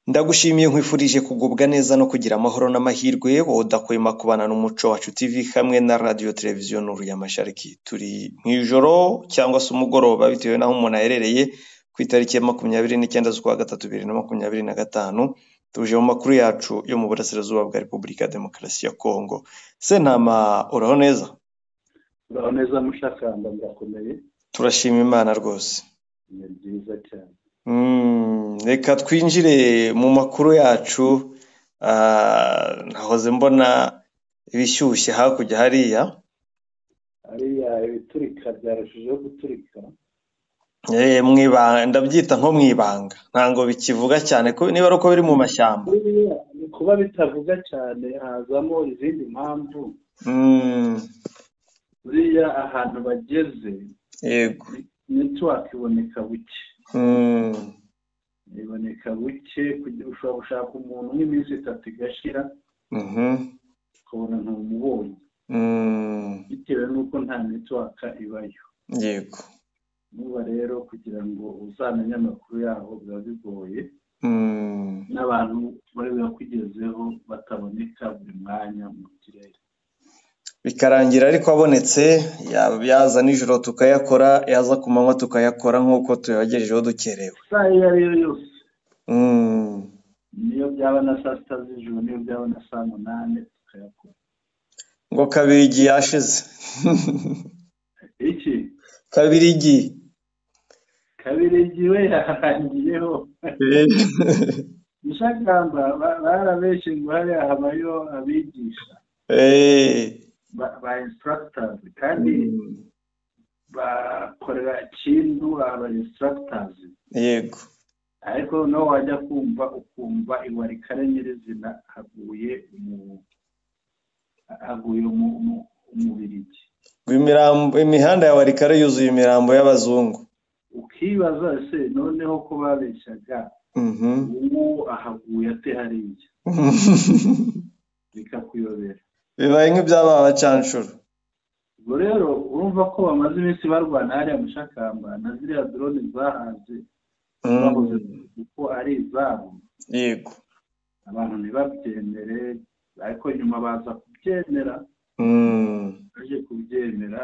Ndagushimiye, nkwifurije kugubwa neza no kugira amahoro n'amahirwe, wowe udahwema kubana n'Umuco Wacu TV hamwe na Radio Televiziyo Nuru ya Mashariki. Turi mu ijoro cyangwa se umugoroba bitewe n'aho umuntu aherereye, ku itariki ya 29/3/2025, tuje mu makuru yacu yo mu burasirazuba bwa Repubulika ya Demokarasi ya Kongo. Sentama, uraho neza? Uraho neza Mushakamba, murakomeye? Turashima Imana rwose. Ni byiza cyane. Reka twinjire mu makuru yacu. Nahoze mbona ibishyushye hakurya hariya. Hariya ibiturika byarushijeho guturika. Mwibanga, ndabyita nko mwibanga, ntabwo bikivuga cyane ko niba ari uko biri mu mashyamba. Ni kuba bitavuga cyane hazamo izindi mpamvu. Buriya ahantu bageze, yego, network iboneka buke. Iboneka buke, ushobora gushaka umuntu nk'iminsi 3 igashira, ukabona ntumubonye. Bitewe n'uko nta network ibayo. Yego. Nuba rero kugira ngo uzamenye amakuru yaho biba bigoye. N'abantu bari bakugezeho bataboneka buri mwanya mu kirere. Bikarangira ariko abonetse, yaza nijoro tukayakora, yaza ku manywa tukayakora nk'uko tuyagejejeho dukerewe. Isaha iyo ari yo yose. Niyo byaba na saa 6 z'ijoro, niyo byaba na saa 8 tukayakora. Ngo Kabirigi yashize. Iki? Kabirigi. Kabirigi we yarangiyeho. Mushakamba barabeshe ngo hariya habayo abigisha. Ba instructors, kandi bakorera kintu aba instructors. Yego. Ariko no wajya kumva ukumva iwarikare nyirizina haguye umubirigi. Imihanda ya Warikare yuzuye imirambo y'abazungu. Ukibaza se noneho ko babeshaga, ubu ahaguye ate hariya? Bikakuyobera. Bibaye nk'ibyaba abacanshuro. Ubwo rero urumva ko bamaze iminsi barwana hariya Mushakamba na ziriya drone zahaze, bahoze kuko ari izabo. Yego. Abantu ntibabyemere, ariko nyuma baza kubyemera. Baje kubyemera.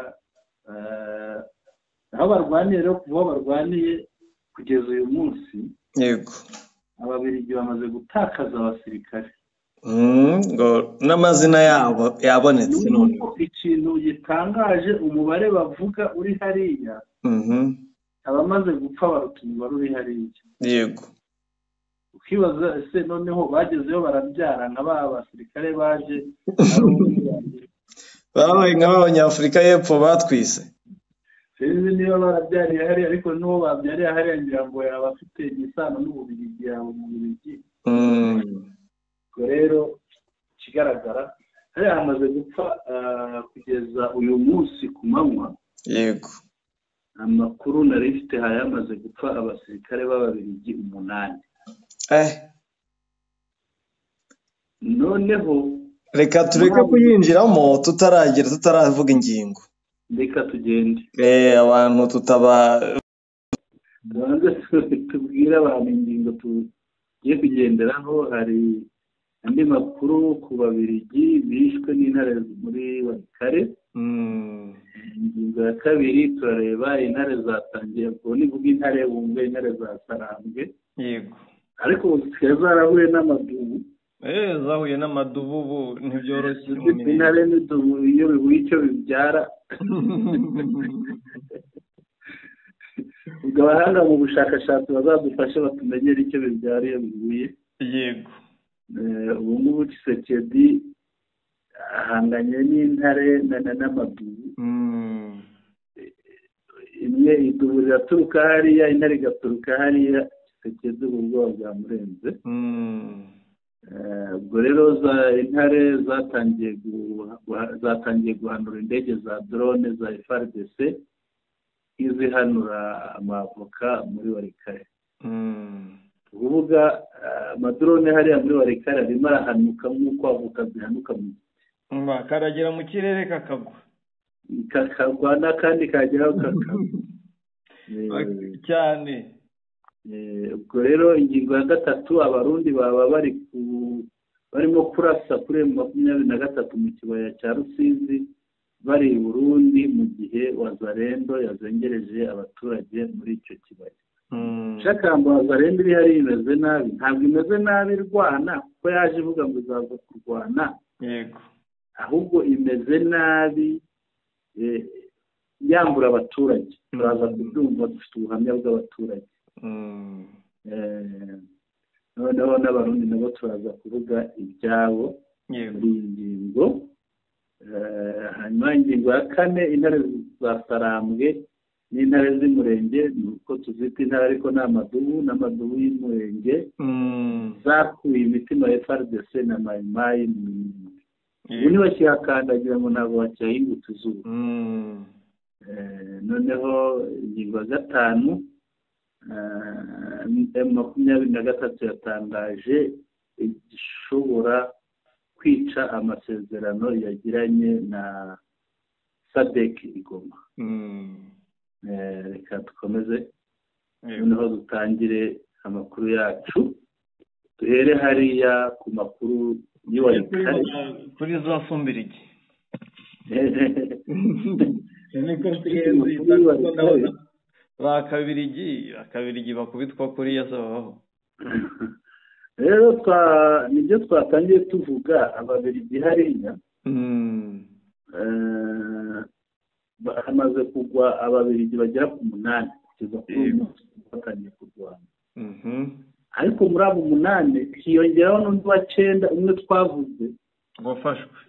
Aho barwaniye rero, kuva aho barwaniye kugeza uyu munsi. Yego. Ababiligi bamaze gutakaza abasirikare. Ngo n'amazina yabo yabonetse none. Ikintu gitangaje, umubare bavuga uri hariya, abamaze gupfa baruta umubare uri hariya. Yego. Ukibaza ese noneho bagezeyo barabyara nka ba basirikare baje babaye nk'abanyafurika y'epfo batwise. Sinzi niba barabyariye hariya, ariko n'uwo babyariye hariya ngira ngo yaba afite isano n'Ububiligi, yaba Umubirigi. Rero ikigaragara hariya hamaze gupfa kugeza uyu munsi ku manywa. Yego. Amakuru nari mfite hari hamaze gupfa abasirikare b'Ababiligi 8. Noneho reka tureke kuyinjiramo tutaragira tutaravuga ingingo. Reka tugende. Abantu tutaba tubwire abantu ingingo tugiye kugenderaho. Hari andi makuru ku Babirigi bishwe n'intare muri Warikare. Ingingo ya 2 turareba intare zatangiye, ubwo nivuga intare wumve intare za Sarambwe. Yego. Ariko zisigaye zarahuye n'amadubu. Zahuye n'amadubu ubu ntibyoroshye. Intare n'idubu iyo bihuye icyo bibyara. Ubwo abahanga mu bushakashatsi bazadufashe batumenyere icyo bibyara iyo bihuye. Yego. Ubu ngubu Tshisekedi ahanganye n'intare n'amadubu. Imwe idubu iraturuka hariya, intare igaturuka hariya. Tshisekedi ubu ubwoba bwamurenze. Ubwo rero za intare zatangiye guhanura indege za drone za FARDC, izihanura amavoka muri Warikare. Kuvuga amadrone hariya muri Warikare arimo arahanuka nk'uko avoka zihanuka mu giti. Karagera mu kirere kakagwa. Kakagwa n'akandi kageraho kakagwa. Cyane. Ubwo rero ingingo ya gatatu, Abarundi baba barimo kurasa kuri M23 mu kibaya cya Rusizi bari i Burundi, mu gihe Wazalendo yazengereje abaturage muri icyo kibaya. Shakamba Wazalendo iri hari imeze nabi, ntabwo imeze nabi irwana kuko yaje ivuga ngo izaza kurwana. Yego. Ahubwo imeze nabi yambura abaturage. Turaza kubyumva, dufite ubuhamya bw'abaturage. Noneho n'Abarundi nabo turaza kuvuga ibyabo muri iyi ngingo. Hanyuma ingingo ya kane, intare za Sarambwe n'intare z'Umurenge, ni uko tuzita intare ariko ni amadubu n'amadubu y'Umurenge, zakuye imitima ya FARDC na Mayimayi mu minwe. Ubu ntibakihakandagira ngo ntabwo bakihahingutse izuba. Noneho ingingo ya gatanu, M23 yatangaje igishobora kwica amasezerano yagiranye na SADC i Goma. Reka dukomeze noneho dutangire amakuru yacu, duhere hariya ku makuru y'Iwalikare kuri za Fumbirigi. Bakabirigi bakubitwa kuri yasabaho. Rero nibyo twatangiye tuvuga, Ababirigi hariya hamaze kugwa Ababirigi bagera ku 8 kugeza kuri uyu munsi batangiye kurwana. Ariko muri abo 8 hiyongeraho n'undi wa 9 umwe twavuze wafashwe,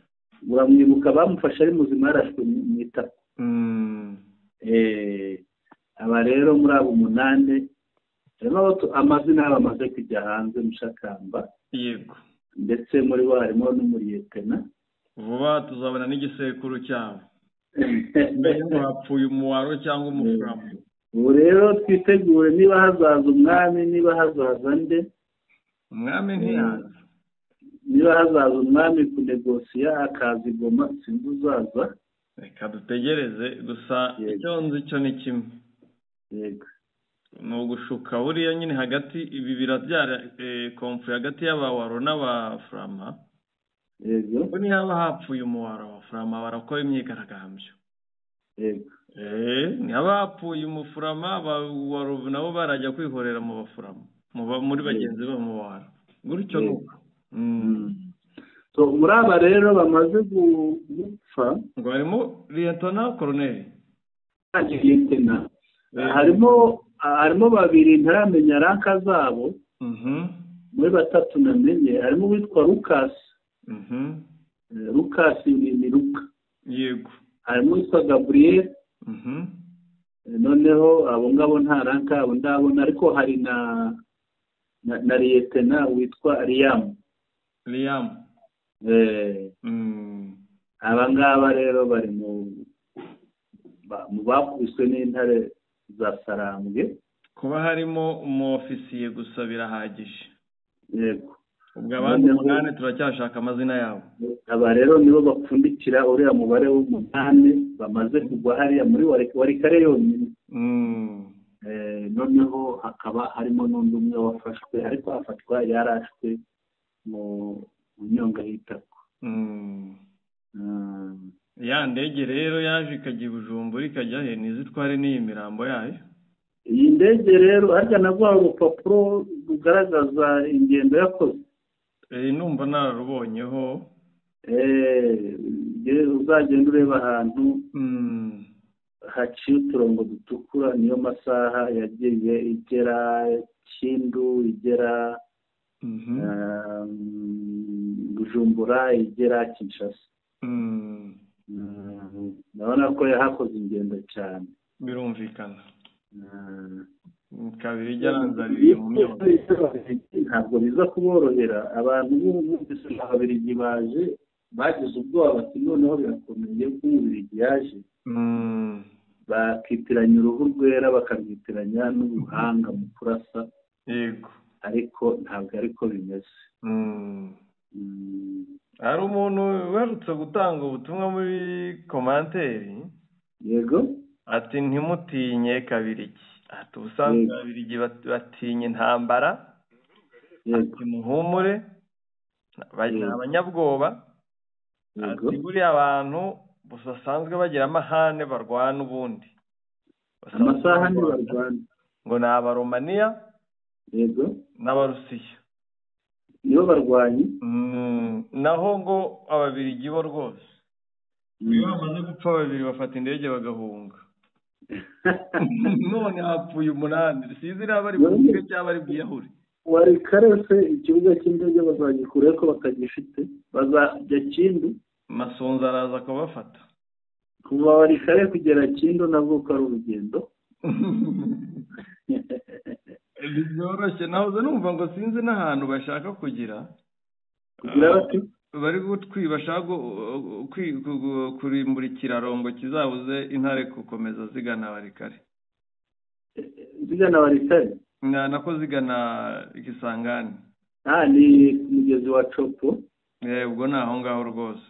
uramwibuka, bamufashe ari muzima yarashwe mu itako. Aba rero muri abo 8 harimo amazina yabo amaze kujya hanze Mushakamba. Yego. Ndetse muri bo harimo n'umuriyetena. Vuba tuzabona n'igisekuru cyabo. Mbere hapfuye umuwaro cyangwa umufuramo. Ubu rero twitegure niba hazaza umwami, niba hazaza nde. Umwami ntiyaza. Niba hazaza umwami kunegosiya akaza i Goma, sinzi uzaza. Reka dutegereze gusa, icyo nzi cyo ni kimwe. Yego. Ni ugushuka buriya nyine hagati, ibi birabyara konfuri hagati y'abawaro n'abafurama. Yego. Ko nihaba hapfuye umuwaro, abafurama barakora imyigaragambyo. Yego. Nihaba hapfuye umufurama, abawaro nabo barajya kwihorera mu bafurama, muri bagenzi babo mu bawaro. Gutyo nuko. So muri aba rero bamaze gupfa, ngo harimo Lieutenant Colonel. Lieutenant. Harimo babiri ntaramenya ranka zabo. Muri batatu namenye harimo uwitwa Lucas. Lucas ni Luka. Yego. Harimo uwitwa Gabriel. Noneho abo ngabo nta ranka abo ndabona, ariko hari na Lieutenant witwa Liam. Aba ngaba rero bari mu bakubiswe n'intare za Sarambwe. Kuba harimo umu ofisiye gusa birahagije. Yego. Ubwo abandi 8 turacyashaka amazina yabo. Aba rero nibo bapfundikira uriya mubare w'8 bamaze kugwa hariya muri Walikare yonyine. Noneho hakaba harimo n'undi umwe wafashwe, ariko afatwa yarashwe mu nyonga y'itako. Ya ndege rero yaje ikajya i Bujumbura ikajya he, ntizitware n'iyi mirambo yayo. Iyi ndege rero harya naguha urupapuro rugaragaza ingendo yakoze. Numva nararubonyeho. Uzagenda ureba ahantu haciye uturongo dutukura, niyo masaha yagiye igera Kindu, igera Bujumbura, igera Kinshasa. Ndabona ko yahakoze ingendo cyane. Birumvikana. Kabiri yaranzariye mu myaka. Ntabwo biza kuborohera abantu bumvise Ababiligi baje, bagize ubwoba bati noneho birakomeye ko Umubirigi yaje. Bakitiranya uruhu rwera bakarwitiranya n'ubuhanga mu kurasa. Yego. Ariko ntabwo ariko bimeze. Hari umuntu uherutse gutanga ubutumwa muri komanteri. Yego. Ati ntimutinye Kabirigi. Ati ubusanzwe Ababiligi batinya intambara, ati muhumure ni abanyabwoba, ati buriya abantu basanzwe bagira amahane barwana ubundi amasaha ntibarwana, ngo ni Abaromaniya yego n'Abarusiya nibo barwanyi, naho ngo Ababiligi bo rwose iyo bamaze gupfa babiri bafata indege bagahunga. None hapfuye 8, sinzi niba bari buhuge cyangwa bari bwiyahure. Warikare se ikibuga cy'indege bazagikura ko batagifite, bazajya Kindu. Masunzu araza kubafata. Kuva Warikare kugera Kindu nabwo ko ari urugendo byoroshye. Nahoze numva ngo sinzi n'ahantu bashaka kugira bati bari bashaka kurimbura ikiraro ngo kizabuze intare gukomeza zigana Warikare. Zigana Warikare? Nako zigana Kisangani. Ni ku mugezi wa Copo. Ubwo ni aho ngaho rwose.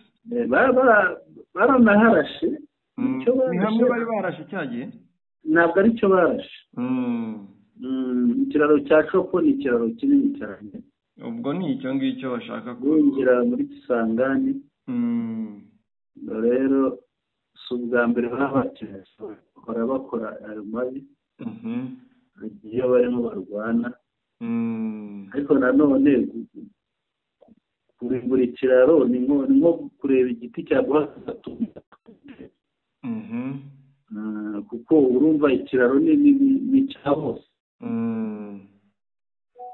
Baranaharashe. Ni hamwe bari barashe cya gihe? Ntabwo ari cyo barashe. Ikiraro cya Copo ni ikiraro kinini cyane. Ubwo ni icyo ngicyo bashaka kwinjira muri Kisangani. Rero si ubwa mbere baba bakora ayo mabi iyo barimo barwana. Ariko nanone kurimbura ikiraro ni nko kureba igiti cyaguha kuko urumva ikiraro ni icya bose,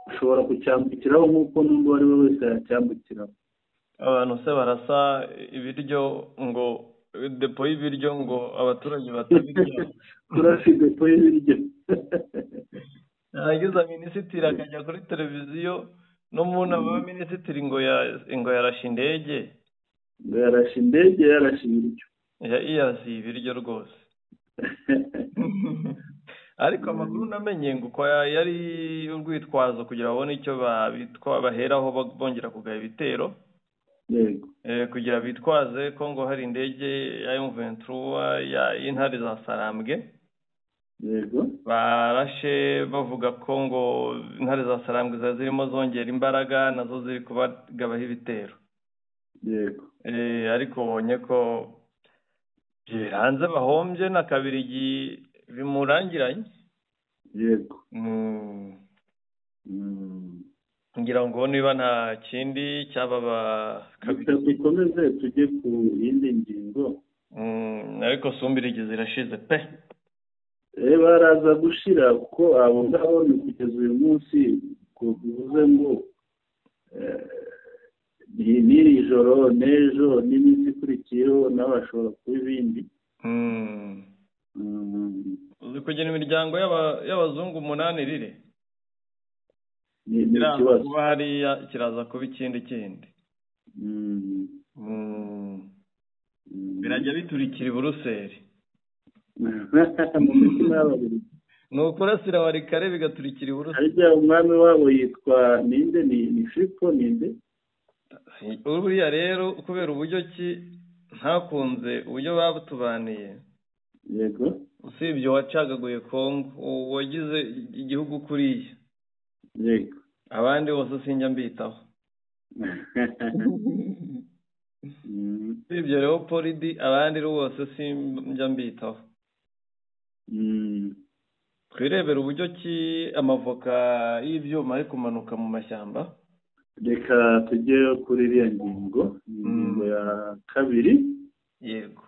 ushobora kucyambukiraho nk'uko n'undi uwo ari we wese yacyambukiraho. Abantu se barasa ibiryo ngo depo y'ibiryo ngo abaturage batabirya. Kurasa depo y'ibiryo. Yagize minisitiri akajya kuri televiziyo no mu nama ya minisitiri ngo yarashe indege. Ngo yarashe indege, yarashe ibiryo. Yarashe ibiryo rwose. Ariko amakuru namenye ngo ko yari urwitwazo kugira babone icyo baheraho bongera kugaba ibitero. Yego. Kugira bitwaze ko ngo hari indege ya M23 y'intare za Sarambwe. Yego. Barashe bavuga ko ngo intare za Sarambwe zirimo zongera imbaraga nazo ziri kubagabaho ibitero. Yego. Ariko ubonye ko biranze bahombye na Kabirigi bimurangiranye. Yego. Ngira ngo niba nta kindi cyaba Kabirigi dukomeze tujye ku yindi ngingo. Ariko Sumbirigi zirashize pe. Baraza gushira kuko abo ngabo ni kugeza uyu munsi bivuze ngo n'iri joro n'ejo n'iminsi ikurikiyeho nabo bashobora kuba ibindi. Uzi kugira imiryango y'abazungu 8 rire ni ikibazo. Kuba hariya kiraza kuba ikindi kindi. Birajya biturikira i Buruseli. Mu mitima y'Ababiligi. Ni ukurasira Warikare bigaturikira i Buruseli. Harya umwami wabo yitwa ninde? Ni Filipo ninde? Buriya rero kubera uburyo ki ntakunze uburyo babutubaniye. Yego. Usibye wacagaguye Kongo wagize igihugu kuriya. Yego. Abandi bose sinjya mbitaho. Usibye Leopold abandi bose sinjya mbitaho. Twirebera uburyo ki amavoka y'ibyuma ari kumanuka mu mashyamba. Reka tujye kuri iriya ngingo, ingingo ya kabiri. Yego.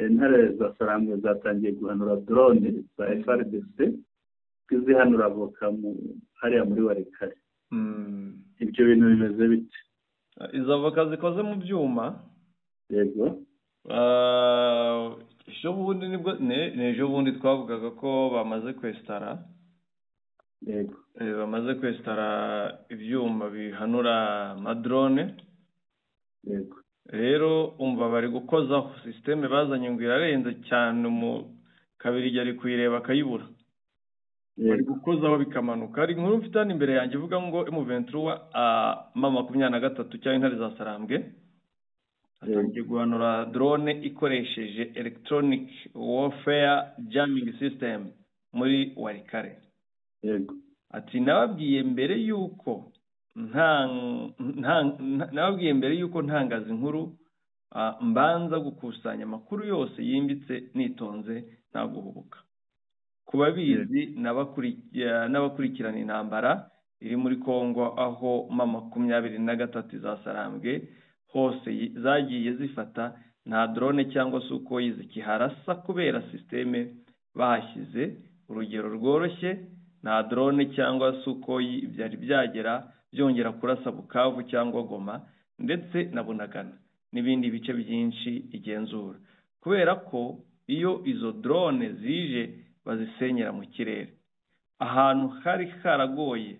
Intare za Sarambwe zatangiye guhanura drone za FARDC zihanura avoka hariya muri Warikare. Ibyo bintu bimeze bite? Izo avoka zikoze mu byuma. Yego. Ejo bundi nibwo ejo bundi twavugaga ko bamaze kwesitara. Yego. Bamaze kwesitara ibyuma bihanura amadrone. Yego. Rero umva bari gukozaho systeme bazanye ngo irarenze cyane mu Kabirigi ari kuyireba akayibura. Bari gukozaho bikamanuka. Hari inkuru mfite hano imbere yanjye ivuga ngo M23 M23 cyangwa intare za Sarambwe atangiye guhanura drone ikoresheje electronic warfare jamming system. muri Walikale. Yego. Ati nababwiye mbere yuko ntangaza inkuru, mbanza gukusanya amakuru yose yimbitse nitonze nta guhubuka. Ku babizi n'abakurikirana intambara iri muri Kongo, aho M23 zasarambwe hose zagiye zifata, nta drone cyangwa Sukhoi zikiharasa kubera systeme bahashyize. Urugero rworoshye, nta drone cyangwa Sukhoi byari byagera byongera kurasa Bukavu cyangwa Goma ndetse na Bunagana n'ibindi bice byinshi igenzura, kubera ko iyo izo drone zije bazisenyera mu kirere. Ahantu hari haragoye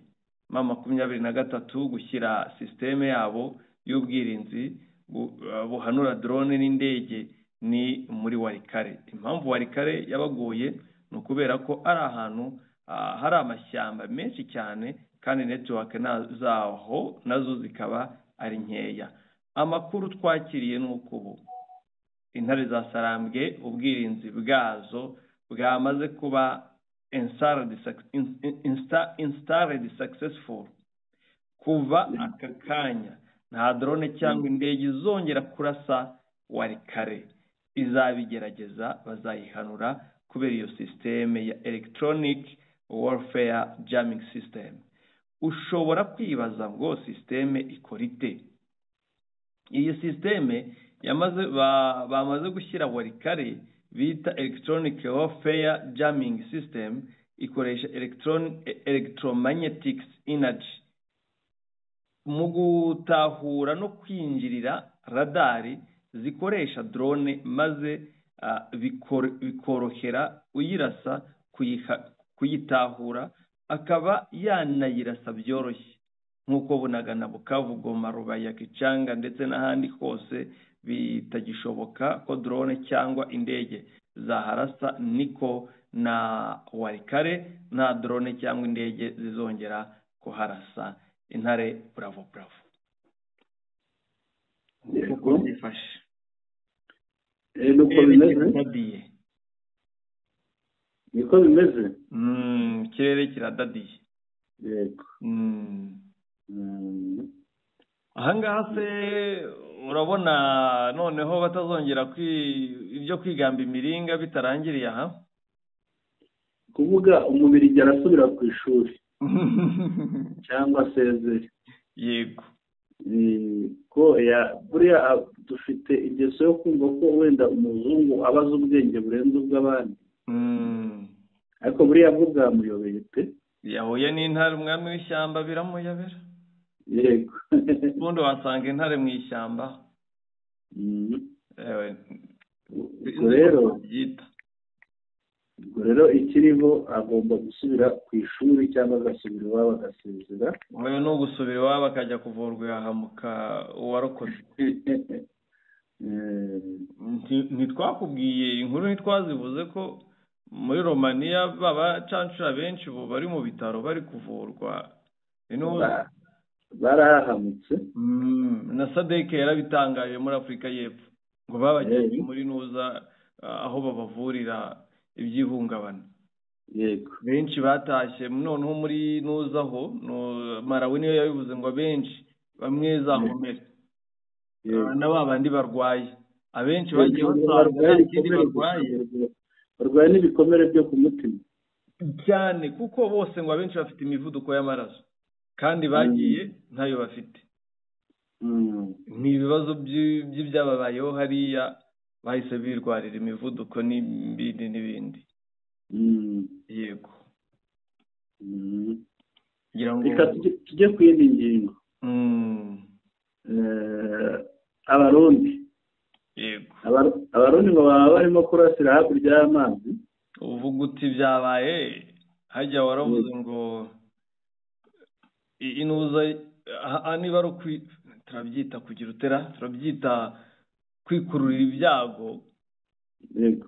M23 gushyira systeme yabo y'ubwirinzi buhanura drone n'indege ni muri Walikale. Impamvu Walikale yabagoye ni ukubera ko ari ahantu hari amashyamba menshi cyane, kandi network zaho nazo zikaba ari nkeya. Amakuru twakiriye ni uko ubu intare za Sarambwe ubwirinzi bwazo bwamaze kuba installed successful. Kuva aka kanya nta drone cyangwa indege izongera kurasa Walikale, izabigerageza bazayihanura kubera iyo systeme ya electronic warfare jamming system. Ushobora kwibaza ngo systeme ikora ite? Iyi systeme bamaze gushyira Walikale bita electronic warfare jamming system, ikoresha electromagnetic energy mu gutahura no kwinjirira radari zikoresha drone, maze bikorohera uyirasa kuyitahura akaba yanayirasa byoroshye, nk'uko Bunagana, Bukavu, Goma, Rubaya, Kichanga ndetse n'ahandi hose bitagishoboka ko drone cyangwa indege zaharasa, niko na Walikale nta drone cyangwa indege zizongera kuharasa. Intare bravo bravo. Yego. Byifashe. Nuko bimeze. Niko bimeze. Ikirere kiradadiye. Yego. Ahangaha se urabona noneho batazongera ibyo kwigamba imiringa bitarangiriye aha? Kuvuga umubiri arasubira ku ishuri cyangwa asezere. Yego. Ko ya buriya dufite ingeso yo kumva ko wenda umuzungu abaza ubwenge burenze ubw'abandi. Ariko buriya bwo bwamuyobeye pe. Yahuye n'intare umwami w'ishyamba biramuyobera. Yego. Ubundi wasanga intare mu ishyamba. Rero rero ikiriho agomba gusubira ku ishuri cyangwa agasubira iwabo agasezera. Oya, no gusubira iwabo akajya kuvurwa yahamuka uwarokotse. Ntitwakubwiye inkuru, ntitwazivuze ko muri Romania baba cancura benshi bo bari mu bitaro bari kuvurwa. Barahahamutse. Na Sadek yarabitangaje muri Afurika y'Epfo ngo babagiye muri nuza aho babavurira ibyihungabana. Yego. Benshi batashye noneho muri nuzaho Malawi niyo yabivuze ngo benshi bamwe za nkomere na babandi barwaye, abenshi bagiye basanga ikindi barwaye n'ibikomere byo ku mutima cyane, kuko bose ngo abenshi bafite imivuduko y'amaraso kandi bagiye ntayo bafite. Ni ibibazo by'ibyababayeho hariya, bahise birwarira imivuduko n'ibindi n'ibindi. Yego. Reka tujye ku yindi ngingo. Abarundi. Yego. Abarundi ngo baba barimo kurasira hakurya y'amazi. Uvuga uti byabaye, hajya waravuze ngo inuza niba ari turabyita kugira utera, turabyita kwikururira ibyago. Yego.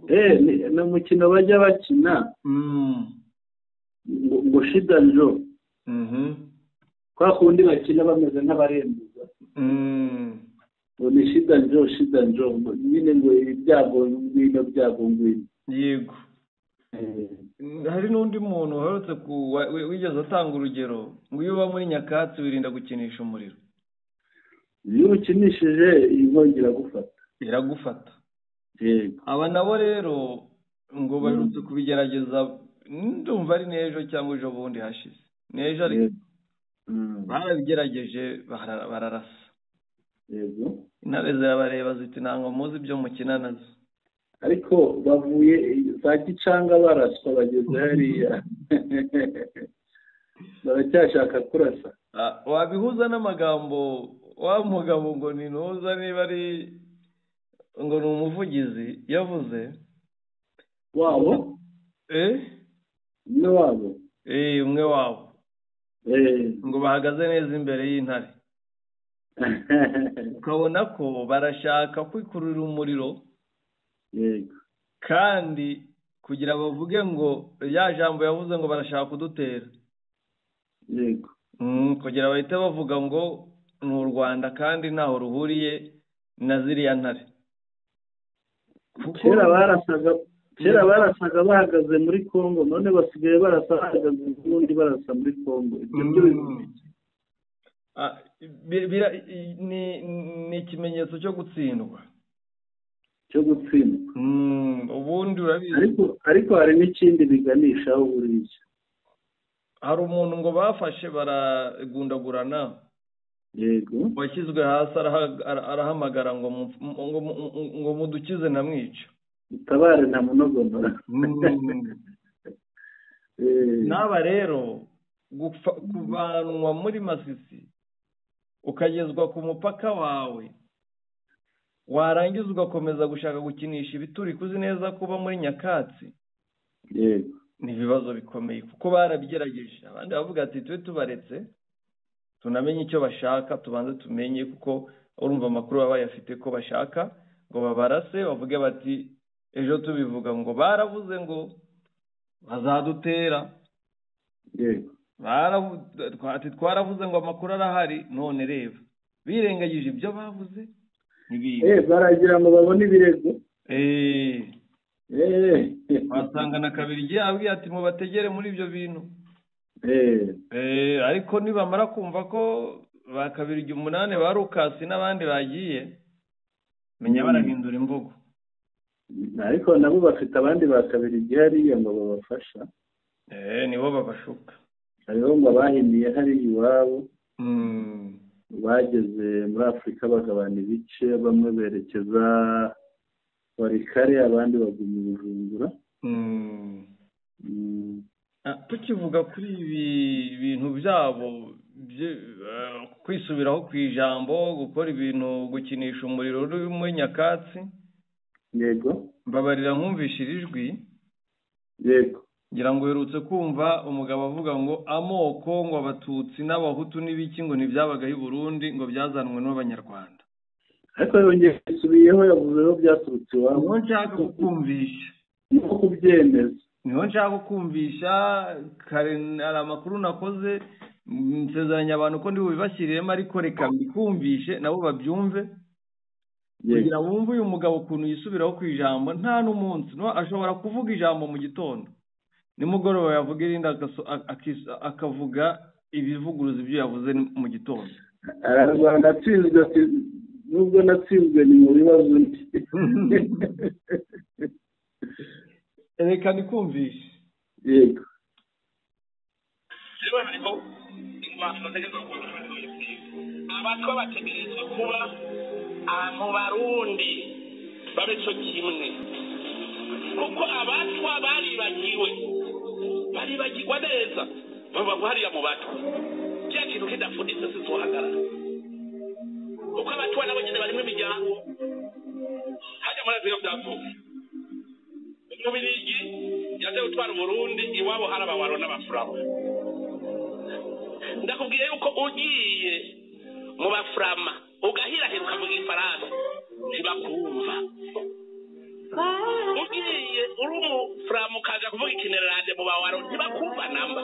Ni umukino bajya bakina ngo shida njo. Kwa kundi bakina bameze nk'abarembuza. Ngo ni shida njo, shida njo, nyine ngo ibyago ngwino, byago ngwino. Yego. Hari n'undi muntu uherutse wigeze atanga urugero ngo iyo uba muri nyakatsi wirinda gukinisha umuriro. Iyo ukinishije inkongi iragufata. Iragufata. Aba nabo rero ngo baherutse kubigerageza, ndumva ari n'ejo cyangwa ejo bundi hashize. N'ejo ariko barabigerageje bararasa. Yego. Intare zirabareba ziti ntabwo muzi ibyo mukina nazo. Ariko bavuye za Gicanga baraswa bageze hariya baracyashaka kurasa. Wabihuza n'amagambo wa mugabo ngo ni ntuza niba ari ngo ni umuvugizi yavuze wabo umwe wabo umwe wabo ngo bahagaze neza imbere y'intare. Ukabona ko barashaka kwikururira umuriro. Yego. Kandi kugira bavuge ngo ya jambo yavuze ngo barashaka kudutera. Yego. Kugira bahite bavuga ngo ni u Rwanda kandi ntaho ruhuriye na ziriya ntare. Kera barasaga bahagaze muri Kongo, none basigaye barasa bahagaze n'undi barasa muri Kongo. Ibyo byo ni ikimenyetso cyo gutsindwa. Cyo gutsindwa. Ubundi urabizi. Ariko hari n'ikindi biganishaho buriya. Hari umuntu ngo bafashe baragundagurana. Yego. Washyizwe hasi arahamagara ngo ngo mudukize namwica. Utabare nta munogondora. N'aba rero kuvanwa muri Masisi ukagezwa ku mupaka wawe, warangiza ugakomeza gushaka gukinisha ibituri kuzi neza kuba muri nyakatsi. Yego. Ni ibibazo bikomeye kuko barabigerageje. Abandi bavuga ati tube tubaretse tunamenye icyo bashaka, tubanze tumenye, kuko urumva amakuru baba bayafite ko bashaka ngo babarase, bavuge bati ejo tubivuga ngo baravuze ngo bazadutera. Yego. Ati twaravuze ngo amakuru arahari, none reba birengagije ibyo bavuze. Baragira ngo babone ibirego. Wasanga na kabiri igihe abwiye ati mubategere muri ibyo bintu. Ariko nibamara kumva ko ba kabiri 8 ba Rukasi n'abandi bagiye, menya barahindura imvugo. Ariko nabo bafite abandi ba kabiri igihe hariya ngo babafasha. Nibo babashuka. Hariho ngo abahimiye hariya iwabo. Bageze muri Afurika bagabana ibice, bamwe berekeza Warikare, abandi baguma i Bujumbura. Tukivuga kuri ibi bintu byabo kwisubiraho ku ijambo, gukora ibintu, gukinisha umuriro uri muri nyakatsi. Yego. Mbabarira nkumvishira ijwi. Yego. Ngira ngo uherutse kumva umugabo avuga ngo amoko ngo abatutsi n'abahutu n'ibiki ngo ntibyabagaho i Burundi ngo byazanwe n'abanyarwanda. Ariko yongeye isubiyeho yavuze ko byaturutse iwabo. Niho nshaka kukumvisha. Niho kubyemeza. Niho nshaka kukumvisha. Kare hari amakuru nakoze nsezeranya abantu ko ndi bubibashyiriremo, ariko reka mbikumvishe nabo babyumve. Kugira bumve uyu mugabo ukuntu yisubiraho ku ijambo nta n'umunsi. No ashobora kuvuga ijambo mu gitondo, nimugoroba yavuga irindi akavuga ibivuguruza ibyo yavuze mu gitondo. Ararwanda atsinzwe, nubwo natsinzwe ni mu bibazo ndi. Reka nikumvishe. Yego. Rero harimo ingwano ntegerezwa kuba abatwa bategerezwa kuba mu Barundi babe cyo kimwe, kuko abatwa baribagiwe, baribagirwa neza, baba hariya mu batwa kya kintu kidafunditse sizohagarara, kuko abatwa nabo nyene barimo imiryango hajya muri Afurika byavuye. Umubirigi yaje gutwara Burundi, iwabo hari abawaro n'abafurama. Ndakubwiye yuko ugiye mu bafurama ugahirahira ukavuga igifaransa ntibakumva. Ugiye uri umufurama ukaja kuvuga ikinerarande mu bawaro ntibakumva namba.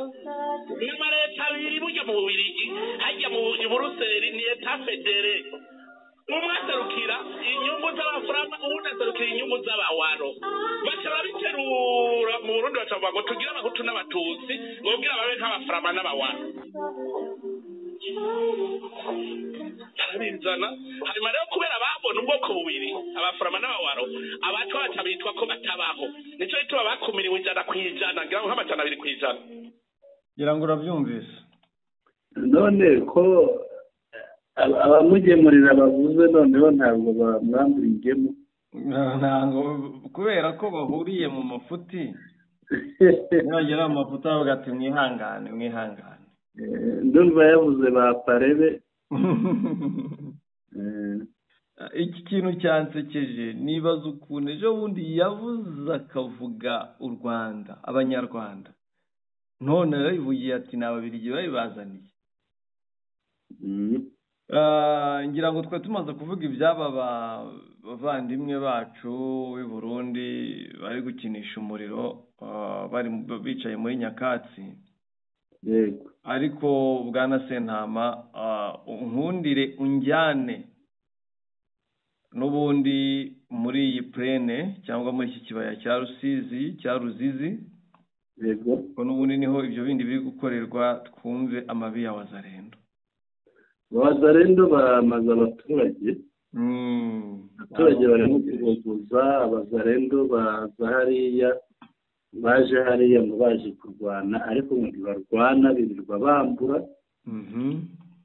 Nyuma leta abiri burya mu Bubirigi hajya mu Buruseli ni eta federe. Umwe aserukira inyungu z'abafurama, uwundi aserukira inyungu z'abawaro. Baca babiterura mu Burundi baca bavuga ngo tugire abahutu n'abatutsi ngo kugira babe nk'abaframa n'abawana barabizana. Hanyuma rero kubera babona ubwoko bubiri abaframa n'abawaro, abatwa baca bitwa ko batabaho, nico gituma bakumiriwe 100% ngira ngo nka 200%. Ngira ngo urabyumvise. None ko abamugemurira bavuze, noneho ntabwo bamwambura ingemu? Ntabwo, kubera ko bahuriye mu mafuti. Nibagera mu mafuti bavuga ati mwihangane, mwihangane. Ndumva yavuze ba parebe. Iki kintu cyansekeje, nibaza ukuntu ejo bundi yavuze akavuga u Rwanda, abanyarwanda, none yarabivugiye ati ni ababiligi babibazaniye. Ngira ngo twari tumaze kuvuga iby'aba bavandimwe bacu b'i Burundi bari gukinisha umuriro, bari bicaye muri nyakatsi. Yego. Ariko bwana Sentama, nkundire unjyane n'ubundi muri iyi plaine cyangwa muri iki kibaya cya Rusizi, cya Ruzizi. Yego. Ko n'ubundi niho ibyo bindi biri gukorerwa, twumve amabi ya Wazalendo. Abazalendo bamaze abaturage. Abaturage barimo kubogoza. Abazalendo baza hariya, baje hariya ngo baje kurwana, ariko ngo ntibarwana, birirwa bambura.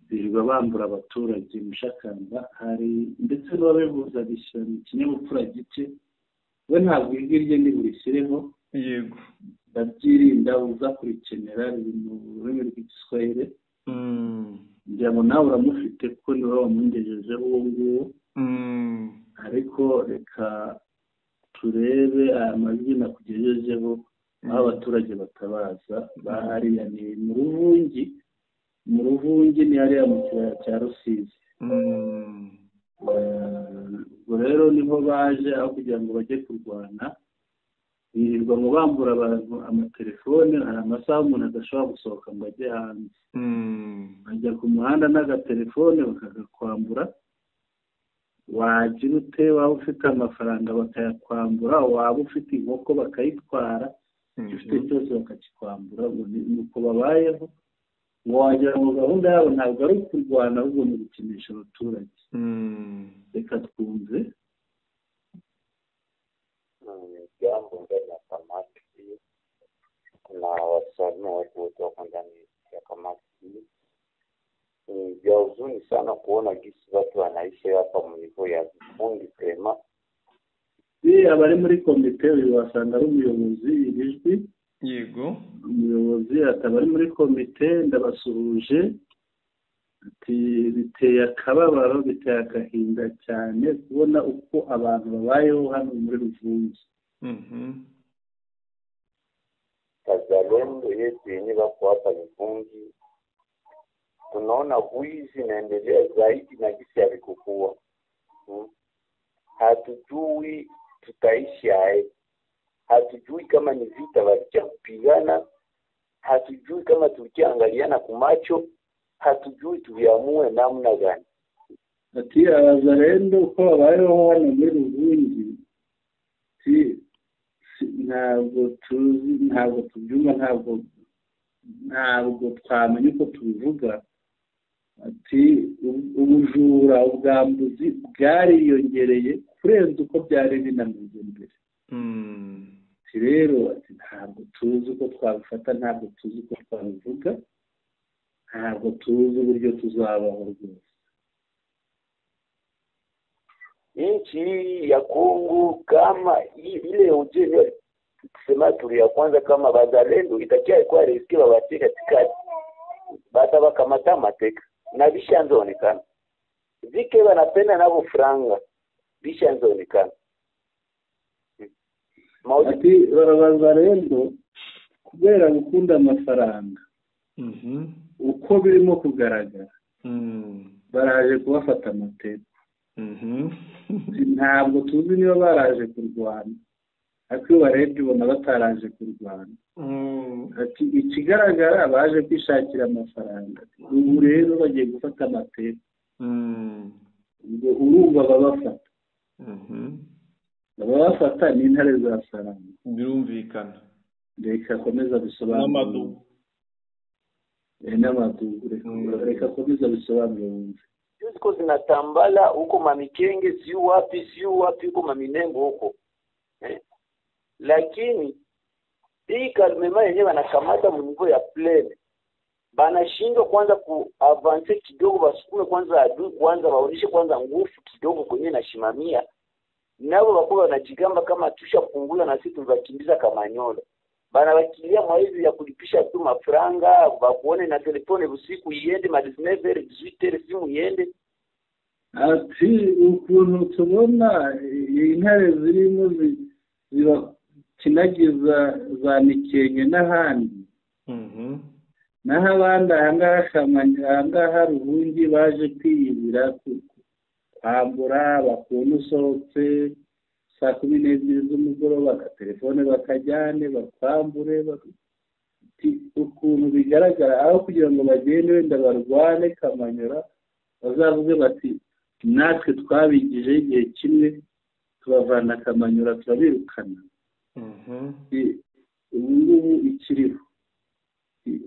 Birirwa bambura abaturage mushakamba. Hari ndetse n'uwabivuze abishyira mu kinyabupfura gike, we ntabwo ijwi rye ntiburishyireho. Ndabyirinda, uza kurikenera riri mu rurimi rw'igiswahili. Ngira ngo nawe uramufite kuko niwe wamungejejeho uwo nguwo. Ariko reka turebe aya majwi nakugejejeho, aho abaturage batabaza ba hariya ni mu Ruvungi. Mu Ruvungi ni hariya mu kibaya cya Rusizi. Ubwo rero niho baje, aho kugira ngo bajye kurwana birirwa ngo bambura abantu amatelefone. Hari amasaha umuntu adashobora gusohoka ngo ajye hanze. Bajya ku muhanda n'agatelefone bakagakwambura, wagira ute, waba ufite amafaranga bakayakwambura, waba ufite inkoko bakayitwara, icyo ufite cyose bakakikwambura. Ngo ni uko babayeho, ngo wagira ngo gahunda yabo ntabwo ari ukurwana, ahubwo ni ugukinisha abaturage. Reka twumve. Jambo ndani ya kamati na wasalimu watu wote wako ndani ya kamati hii. Ni vya huzuni sana kuona gisi watu wanaishi hapa mu niveau ya vikundi vraiment. Abari muri komite, uyu wasanga ari umuyobozi, iri jwi. Umuyobozi akaba ari muri komite, ndabasuhuje. Ati biteye akababaro, biteye agahinda cyane kubona uko abantu babayeho hano muri Ruvungi. Kazalendo yetu yenye wako hapa Luvungi, tunaona wizi inaendelea zaidi na gisi yalikokuwa. Hatujui tutaishi aye, hatujui kama ni vita walikia kupigana, hatujui kama tulikiangaliana kumacho, hatujui tuviamue namna gani. Ati abazalendo uko babayeho hano muri Ruvungi, ntabwo tuzi, ntabwo tubyumva, ntabwo twamenya uko tubivuga. Ati ubujura, ubwambuzi bwariyongereye kurenza uko byari binameze mbere. Ati rero, ati ntabwo tuzi uko twabifata, ntabwo tuzi uko twabivuga, ntabwo tuzi uburyo tuzabaho rwose. Nchi ya Kongo kama ile ujeni kusema turi ya kwanza kama bazalendo itakia ikuwa risqué babatie katikati, bata bakamata mateka na bishanza onekana vike banapenda nabo franga bishanza onekana. Ati abazalendo kubera gukunda amafaranga, uko birimo kugaragara, baraje kubafata amateka. Ntabwo tuzi niba baraje kurwana, ariko iyo barebye ubona bataraje kurwana. Ati ikigaragara baje kwishakira amafaranga, ubu rero bagiye gufata amateka. Ubwo urumva babafata, ababafata ni intare za Saranga. Birumvikana. Reka akomeza bisobanure n'amadugu, reka akomeza bisobanure wumve. Ziko zinatambala huko Mamikenge, siyo wapi siyo wapi, huko Maminengo huko Lakini hii calmement yenyewe wanakamata mu niveau ya plaine, banashindwa kwanza kuavancer kidogo, basukume kwanza adui kwanza, waoneshe kwanza nguvu kidogo kwenye nashimamia. Nabo bakuwa wanajigamba kama tushapungula na sisi tulibakimbiza Kamanyola. Bana bakilia mwezi ya kulipisha tu mafranga, bakuone na telefone usiku iende ma 19h 18h simu iende. Ati ukuntu tubona intare zirimo zibakinagiza za Mikenke n'ahandi, naho abandi ahangaha Ruhungi baje kwiyibira kwambura, bakubona usohotse saa 12 z'umugoroba agatelefone bakajyane bakwambure. Ukuntu bigaragara aho kugira ngo bagende wenda barwane Kamanyola, bazavuge bati natwe twabigijeho igihe kimwe tubavana Kamanyola turabirukana. Ubu ngubu ikiriho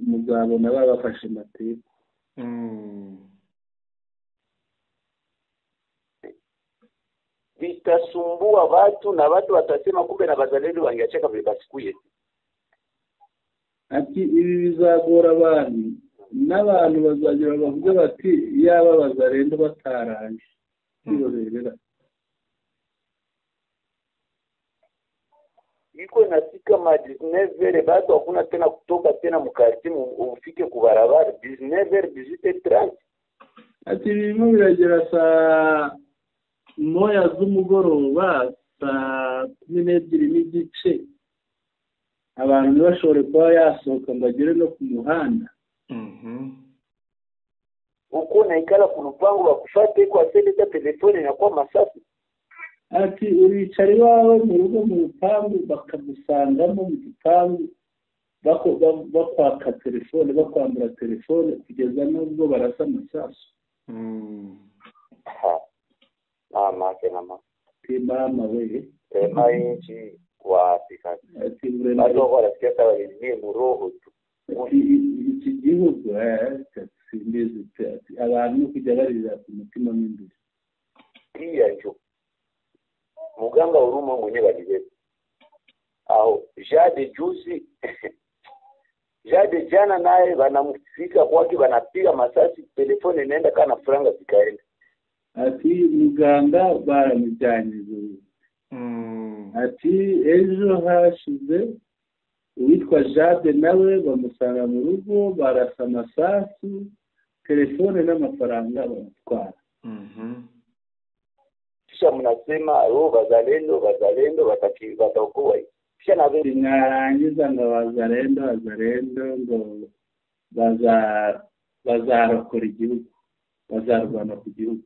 muzabona babafashe amateka. Vitasumbua watu na watu watasema kumbe na bazalendo wangeacheka vile basikuye. Ati ibi bizagora abantu n'abantu bazagira bavuga bati yaba bazalendo bataranje kwiroberera. Iko inafika ma 19h bado hakuna tena kutoka tena mkarti ufike ku barabara 19h 18h30. Ati birimo biragera saa 1 z'umugoroba, saa 12:30, abantu ntibashobore kuba yasohoka ngo agere no ku muhanda. Uko naikala ku lupango bakufate kwa seleta telefone na kwa masasi. Ati uricara iwawe mu rugo mu rupangu bakagusangamo mu gipangu bakwaka telefone, bakwambura telefone kugeza n'ubwo barasa amasasu. Mama tena mama we tema inchi wapi kati bado wanasikia sawa ni muroho tu. Iki gihugu simbizi abantu kujya barira ku mutima mw'imbere. Pia njo muganga huruma mwenyewe alibeba aho Jade juzi Jade jana naye wanamfika kwake wanapiga masasi, telefone inaenda kana franga zikaenda. Ati muganga baramujyanye. Ati ejo hashize uwitwa Jade nawe bamusanga mu rugo barasa amasasu, telefone n'amafaranga baratwara. Kisha mnasema roho bazalendo bazalendo wataokoa. Kisha na mwarangiza ngo bazalendo bazalendo ngo bazarokora igihugu, bazarwana ku gihugu.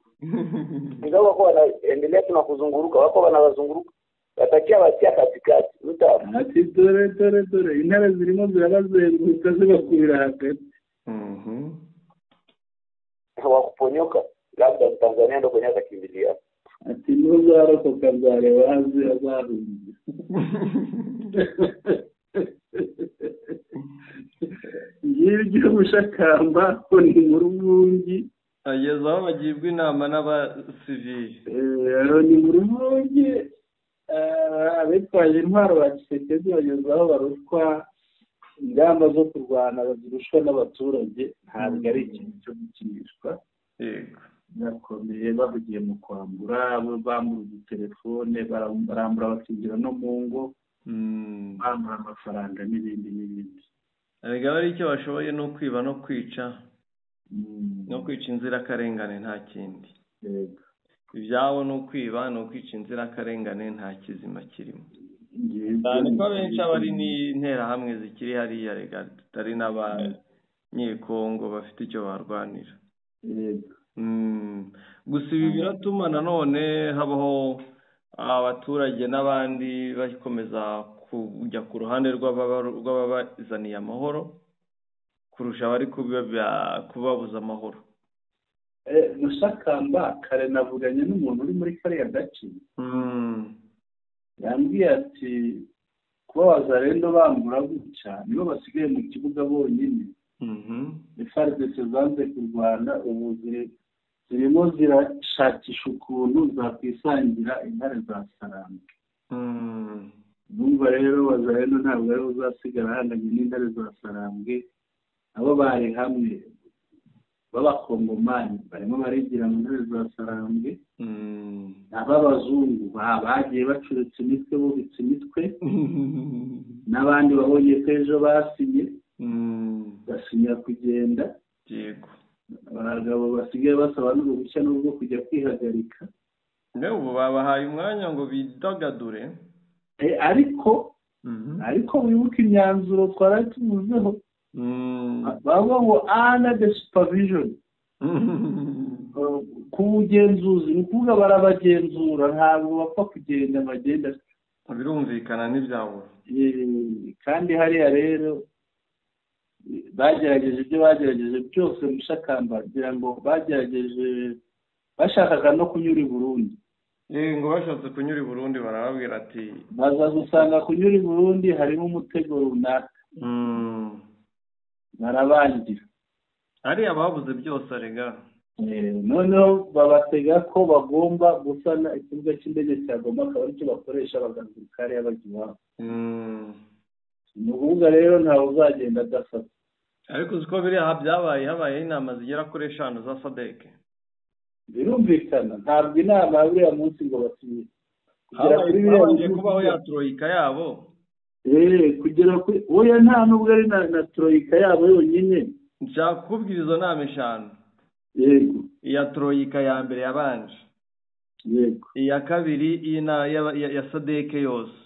Ingawa wako wanaendelea tuna kuzunguruka, wako wanawazunguruka watakia watia katikati. Ati dore dore dore intare zirimo zirabazenguruka zibakubira hagati. Hawakuponyoka, labda Mtanzania ndo kwenye atakimbilia. Ati nuzarokoka nzareba azi azarunze. Ngibyo Mushakamba ko ni mu Ruvungi ageze aho bagibwa inama n'abasivili. Ni mu Ruvungi abitwaje intwaro ba Tshisekedi bageze aho barutwa ingamba zo kurwana bazirushwa n'abaturage, ntabwo ari ikintu cyo gukinishwa. Yego bakomeye bahugiye mu kwambura, bambura udutelefone, barambura bakinjira no mu ngo, bambura amafaranga n'ibindi n'ibindi. Erega bari icyo bashoboye no kwiba no kwica, no kwica inzirakarengane nta kindi. Yego ibyabo no kwiba no kwica inzirakarengane nta kizima kirimo. Cyane ko abenshi abari n'interahamwe zikiri hariya, rega tutari n'abanyekongo bafite icyo barwanira. Yego Gusa ibi biratuma nanone habaho abaturage n'abandi bakomeza kujya ku ruhande rw'ababazaniye amahoro kurusha abari kubabuza amahoro. Mushakamba kare navuganye n'umuntu uri muri kariya gace, yambwiye ati Kuba Wazalendo bambura gutya, nibo basigaye mu kibuga bonyine. FARDC zanze kurwana, ubu zirimo zirashakisha ukuntu zakwisangira intare za Sarambwe. Numva rero Wazalendo ntabwo ariwe uzasigara ahanganye n'intare za Sarambwe. Abo bari hamwe b'abakongomani barimo barigira mu ntare za Sarambwe, ab'abazungu bagiye bacuritse imitwe, bubitse imitwe, n'abandi babonye ko ejo basinye, basinya kugenda. Yego. Abagabo basigaye basaba n'uruhushya n'ubwo kujya kwihagarika. Ubu babahaye umwanya ngo bidagadure. Ariko wibuke imyanzuro twari tuvuzeho, bavuga ngo under the supervision, ku bugenzuzi, ni ukuvuga barabagenzura, ntabwo bapfa kugenda bagenda. Birumvikana n'ibyabo. Kandi hariya rero bagerageje ibyo bagerageje byose, Mushakamba, kugira ngo bagerageje, bashakaga no kunyura i Burundi. Ngo bashatse kunyura i Burundi, barababwira ati baza gusanga kunyura i Burundi harimo umutego runaka, barabangira. Hariya babuze byose arega. Noneho babatega ko bagomba gusana ikibuga cy'indege cya Goma, akaba aricyo bakoresha bagaruka hariya bajya iwabo. Ni ukuvuga rero ntawe uzagenda adafata. Ariko uzi ko biriya byabaye, habayeho inama zigera kuri 5 za SADC. Birumvikana, ntabwo inama ya buriya munsi ngo basinye. Kugera kuri biriya kubaho ya troika yabo. Kugera kuri oya, nta nubwo ari na troika yabo yonyine. Nshaka kukubwira izo nama 5. Yego. Iya troika ya mbere yabanje. Yego. Iya kabiri ya SADC yose.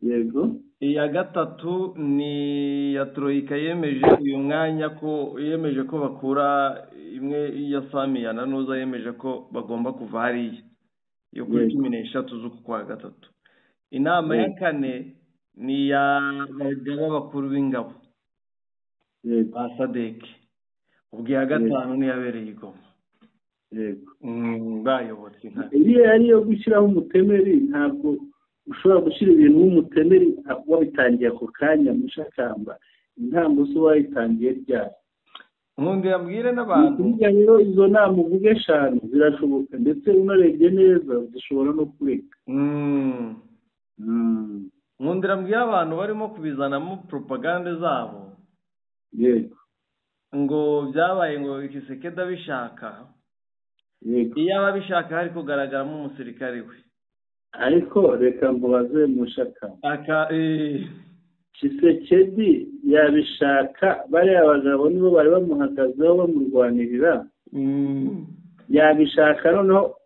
Yego. Iya gatatu ni ya troika yemeje uyu mwanya ko yemeje ko bakura imwe ya Samiya na Nuza, yemeje ko bagomba kuva hariya yo kuri 13 z'uku kwa gatatu. Inama ya kane ni ya bagaba bakuru b'ingabo ba SADC. Ubwo iya gatanu ni yabereye i Goma. Yego. Bayobotse inka. Iriya yari yo gushyiraho umutemeri, ntabwo ushobora gushyira ibintu w'umutemeri wabitangiye ako kanya. Mushakamba, intango se wayitangiye ryari? Nkundi yabwire n'abantu. Rero izo nama uvuge 5 zirashoboka, ndetse unarebye neza zishobora no kureka. Nkundi yabwire abantu barimo kubizanamo propagande zabo. Yego. Ngo byabaye ngo Tshisekedi abishaka. Yego. Iyo ababishaka hari kugaragaramo umusirikare we. Ariko reka mbabaze Mushakamba, Tshisekedi yabishaka, bariya bagabo nibo bari bamuhagazeho bamurwanirira. Yabishaka noneho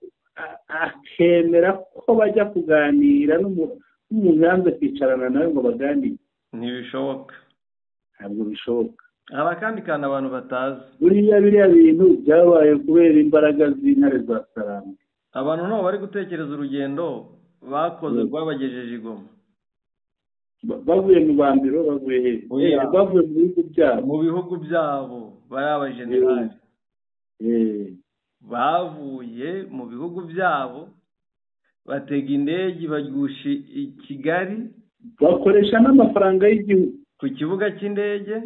akemera ko bajya kuganira n'umuntu yanze kwicarana nawe ngo baganire. Ntibishoboka. Ntabwo bishoboka. Haba kandi kandi abantu batazi. Buriya biriya bintu byabaye kubera imbaraga z'intare za Sarambwe. Abantu nabo bari gutekereza urugendo bakoze rwabagejeje i Goma. Bavuye mu bambiro, bavuye he? Bavuye mu bihugu byabo. Mu bihugu byabo bari abajenerali. Bavuye mu bihugu byabo batega indege bagusha i Kigali, bakoresha n'amafaranga y'igihugu ku kibuga cy'indege.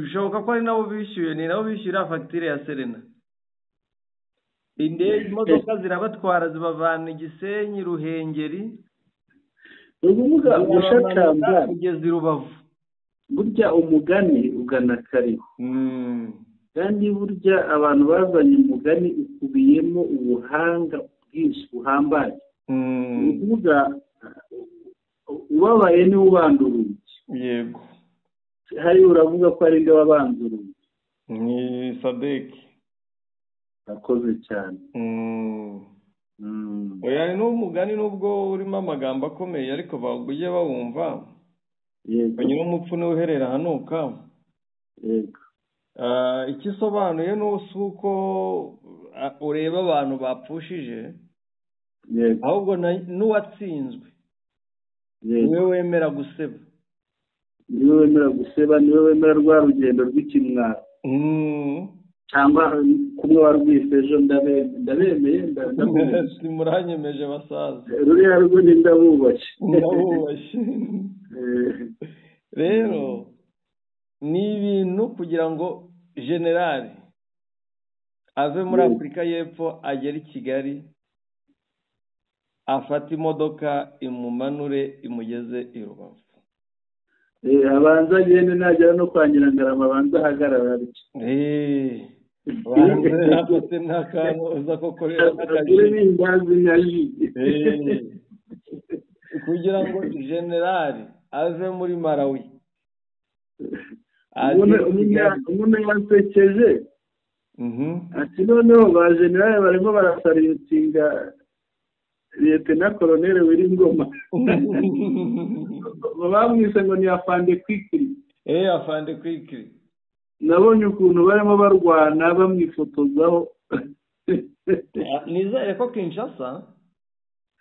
Bishoboka ko ari nabo bishyuye, ni nabo bishyura fagitire ya Serena. Indege, imodoka zirabatwara zibavana Gisenyi, Ruhengeri, Ukuvuga Mushakamba kugeza i Rubavu. Burya umugani ugana kariho. Kandi burya abantu bazanye umugani ukubiyemo ubuhanga bwinshi buhambaye. Ni ukuvuga ubabaye niwe ubanda urugi. Yego. Hari uravuga ko ari nde wabanza urugi? Ni SADC. Akoze cyane. Oya, n'umugani nubwo urimo amagambo akomeye ariko baguye bawumva. Yego. Nyine umupfu niwe uherera hanuka. Yego. Ikisobanuye ni uko ureba abantu bapfushije, Yego. ahubwo n'uwatsinzwe niwe wemera guseba. Niwe wemera guseba, niwe wemera rwa rugendo rw'ikimwaro. Cyangwa ku Rumwe warwise ejo ndabemeye muranyemeje basaza, ruriya rwo ni ndabubashye ndabubashye. Rero ni ibintu kugira ngo generali ave muri Afurika y'Epfo agere i Kigali, afate imodoka imumanure imugeze i Rubavu, abanza agende, nagera no kwa Nyirangarama abanza ahagarara atyo, banze afate n'akantu uza kukorera kugira ngo generali ave muri Malawi. Umuntu yansekeje ati noneho ba generali barimo barasaritinga Liyetena Koloneli Wiringoma, bamwise ngo ni Afande Kwikiri. Afande Kwikiri, nabonye ukuntu barimo barwana bamwifotozaho. Nizere ko Kinshasa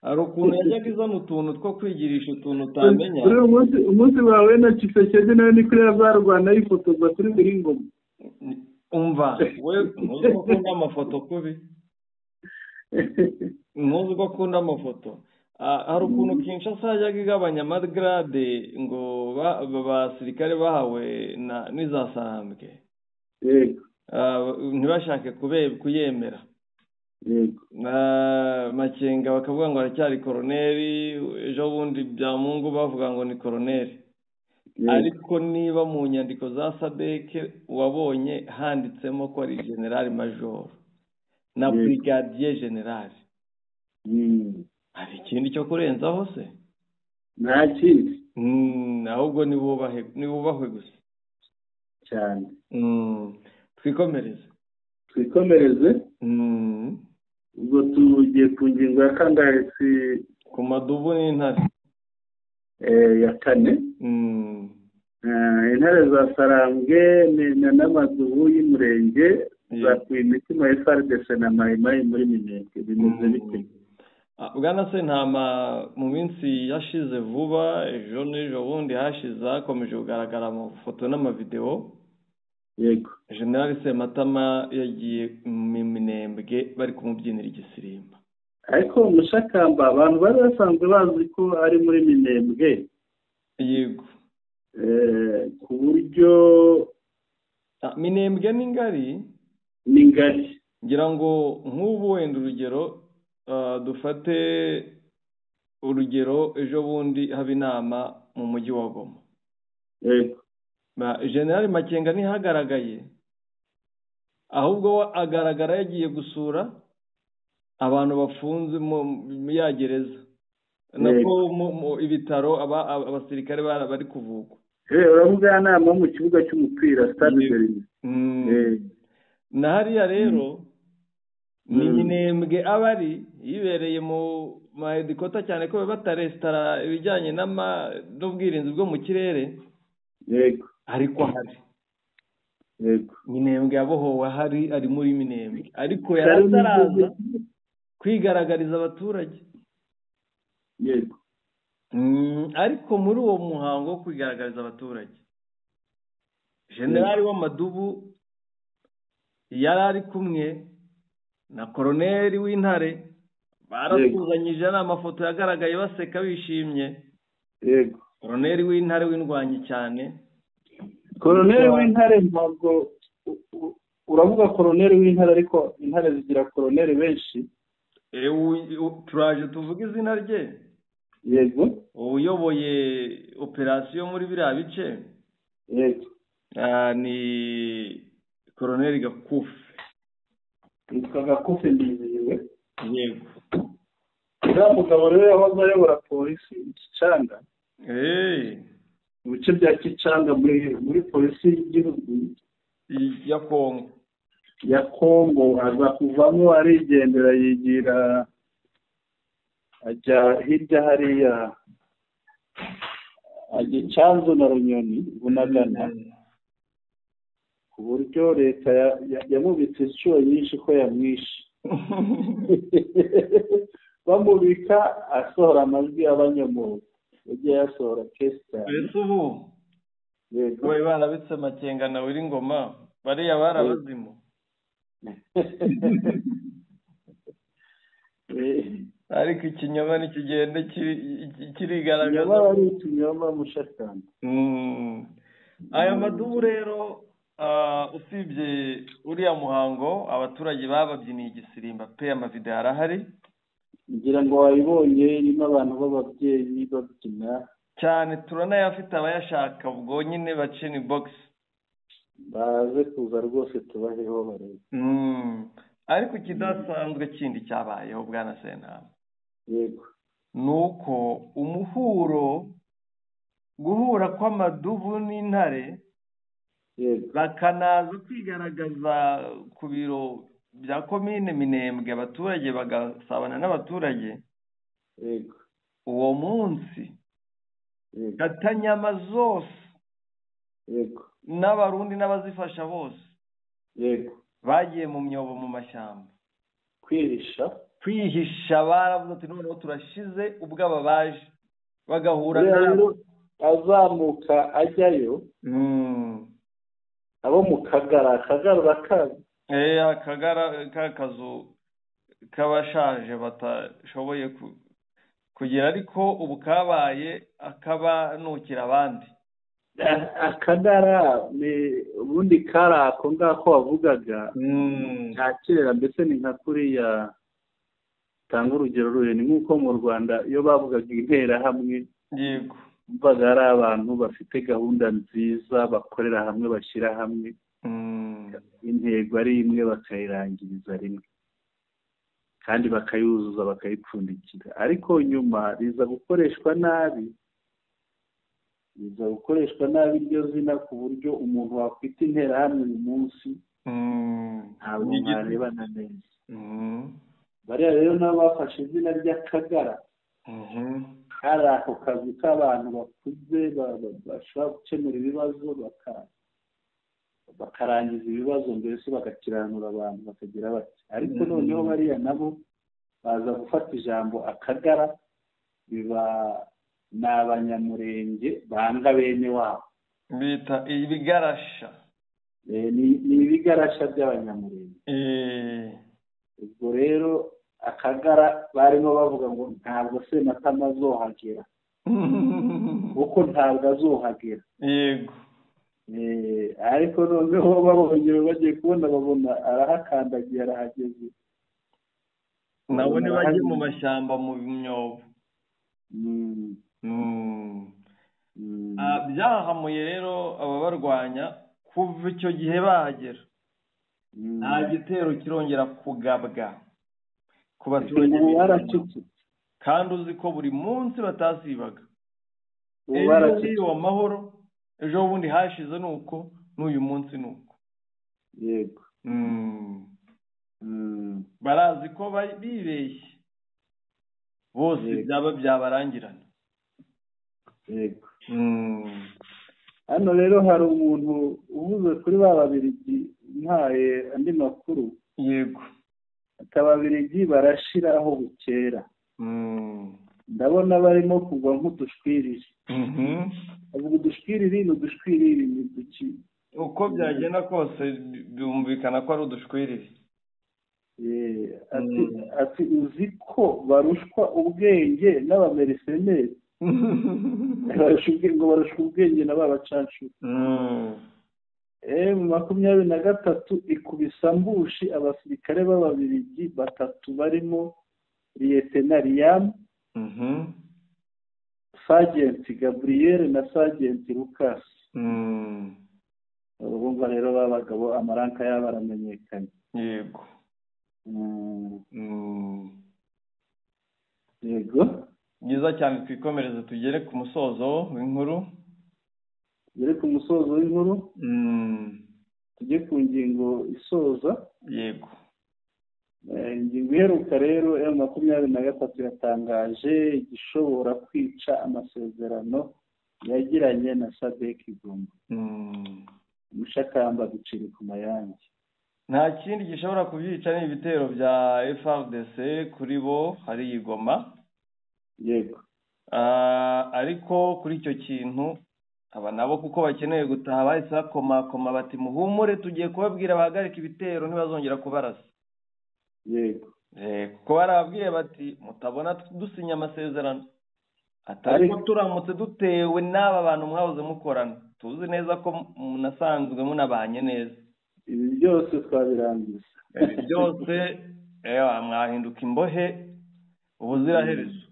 hari ukuntu yajyaga izana utuntu two kwigirisha utuntu utamenya. Umunsi wawe na Tshisekedi nawe ni kuri azarwana yifotoza kuri Wiringoma. Umva we ntuzi ko akunda amafoto kubi, ntuzi ko akunda amafoto. Hari ukuntu Kinshasa yajyaga igabanya amagrade ngo abasirikare bahawe n'iza Sarambwe ntibashake kuyemera. Makenga bakavuga ngo aracyari koroneri, ejo bundi bya Mungu bavuga ngo ni koroneri. Ariko niba mu nyandiko za Sadeke wabonye handitsemo ko ari general major na brigadier general, hari ikindi cyo kurenzaho se? Nta kindi, ahubwo nibubahwe gusa cyane. Twikomereze twikomereze. Ubwo tugiye ku ngingo ya kangahe? Ku madubu n'intare ya kane. Intare za Sarambwe n'amadubu y'umurenge zakuye imitima ya FARDC na Mayimayi muri Minembwe, bimeze bite? Bwana Sentama, mu minsi yashize vuba, ejo n'ejo bundi hashize, hakomeje kugaragara amafoto n'amavideo. Yego, General Sematama yagiye mu Minembwe bari kumubyinira igisirimba. Ariko Mushakamba abantu bari basanzwe bazi ko ari muri Minembwe. Yego, ku buryo Minembwe ni ngari, ni ngari. Ngira ngo nk'ubu wenda urugero dufate urugero, ejo bundi haba inama mu mujyi wa Goma. Yego, General Makenga ntihagaragaye, ahubwo agaragara yagiye gusura abantu bafunze mu ya gereza, nako mu ibitaro abasirikare bari kuvugwa. Uravuga inama mu kibuga cy'umupira Stade Berlin. Na hariya rero ni Minembwe abari yibereye mu mahedikota, cyane ko batarestara ibijyanye n'ubwirinzi bwo mu kirere. Yego, ariko hari yego Minembwe yabohowe, hari ari muri Minembwe, ariko yarataraza kwigaragariza abaturage. Yego, ariko muri uwo muhango wo kwigaragariza abaturage, generali w'amadubu yari ari kumwe na koroneri w'intare, barasuzanyije n'amafoto yagaragaye baseka bishimye. Yego, koroneri w'intare w'indwanyi cyane. Koroneri w'intare, ntabwo uravuga koroneri w'intare, ariko intare zigira koroneri benshi. Turaje tuvuge izina rye. Yego, uyoboye operasiyo muri biriya bice. Yego, ni koroneri Gakufe. Yitwa Gakufe Ndizihiwe. Yego, uriya mugabo rero yahoze ayobora polisi i Kicanga, mu bice bya Kicanga muri polisi y'igihugu ya Kongo. Ya Kongo, aza kuvamo arigendera, yigira ajya hirya hariya ajya Icyanzu na Runyoni Bunagana, ku buryo leta yamubitse inshuro nyinshi ko yamwishe. Bamubika asohora amajwi y'abanyamuga, yagiye yasohora kesi cyane. Mbese ubu bari barabitse Makenga na Wiringoma, bariya barabazimu. Ariko ikinyoma nikigenda kirigaragaza. Ikinyoma ari ikinyoma mushakamba. Aya madubu rero usibye uriya muhango abaturage bababyiniye igisirimba pe, amavideo arahari. Ngira ngo wayibonye irimo abantu b'ababyeyi babyina cyane, turanayafite abayashaka ubwo nyine bace ni box baze kuza rwose tubaheho barebe. Ariko ikidasanzwe kindi cyabayeho bwana Sentama, yego, nuko umuhuro guhura kw'amadubu n'intare, yego, bakanaza kwigaragaza ku biro bya komine Minembwe, abaturage bagasabana n'abaturage, yego, uwo munsi katanyama zose, yego, n'abarundi n'abazifasha bose, yego, bagiye mu myobo mu mashyamba kwihisha. Baravuze ati noneho turashize ubwo aba baje bagahura nabo. Azamuka ajyayo abo mu Kagara, Akagara urakazi? Akagara kakazu k'abashaje batashoboye kugera, ariko ubu kabaye akabanukira abandi. Akagara ni ubundi kari ako ngako wavugaga nta kera, mbese ni nka kuriya tanga urugero ruhe, ni nk'uko mu Rwanda iyo bavugaga interahamwe, yego, mvaga ari abantu bafite gahunda nziza, bakorera hamwe, bashyira hamwe, intego ari imwe bakayirangiriza rimwe kandi bakayuzuza bakayipfundikira. Ariko nyuma riza gukoreshwa nabi, riza gukoreshwa nabi iryo zina, ku buryo umuntu wakwita interahamwe uyu munsi ntabwo mwarebana neza. Bariya rero nabo bafashe izina ry'Akagara, kari ako kazi k'abantu bakuze bashobora gukemura ibibazo, bakarangiza ibibazo mbese bagakiranura abantu bakagira bati. Ariko noneho bariya nabo baza gufata ijambo Akagara, biba ni abanyamurenge banga bene wabo, bita ibigarasha. Ni ibigarasha by'abanyamurenge. Ubwo rero Akagara barimo bavuga ngo ntabwo Sematama azohagera, kuko ntabwo azohagera. Yego. Ariko noneho babonye bagiye kubona babona arahakandagiye, arahageze. Nabo ntibajye mu mashyamba mu myobo. Byahamuye rero ababarwanya kuva icyo gihe bahagera, nta gitero kirongera kugabwa ku baturage, kandi uzi ko buri munsi batasibaga. Ejo amahoro, ejo bundi hashize nuko, n'uyu munsi nuko. Yego. Barazi ko bibeshye bose, byaba byabarangirana. Yego. Hano rero hari umuntu uvuze kuri ba Babirigi, ntaye andi makuru. Yego. Ababirigi barashira aho bukera. Ndabona barimo kugwa nk'udushwiriri. Avuga udushwiriri ni udushwiriri ni duki. Uko byagenda kose byumvikana ko ari udushwiriri. Ati uzi ko barushwa ubwenge n'abamerceneri. Barushwa ubwenge na babacancuro. M23 ikubisa mbushi abasirikare b'Ababirigi batatu barimo Lieutenant Liam, Sergeant Gabriel na Sergeant Lucas. Urumva rero babagabo amaranka yabo aramenyekanye. Yego. Yego. Byiza cyane, twikomereze tugere ku musozo w'inkuru. Tugere ku musozo w'inkuru. Tujye ku ngingo isoza. Yego. Ingingo iheruka rero M23 yatangaje igishobora kwica amasezerano yagiranye na SADC Goma. Umushakamba duciri ku mayange. Nta kindi gishobora kubyica ni ibitero bya FARDC kuri bo hari Goma. Yego. Ariko kuri icyo kintu Aba nabo kuko bakeneye gutaha bahise bakomakoma bati muhumure tugiye kubabwira bahagarike ibitero ntibazongera kubarasa. Yego. Kuko barababwiye bati mutabona dusinya amasezerano atari ko turamutse dutewe n'aba bantu mwahoze mukorana tuzi neza ko munasanzwe munabanye neza. Ibi byose twabirangiza. Ibi byose mwahinduka imbohe ubuziraherezo.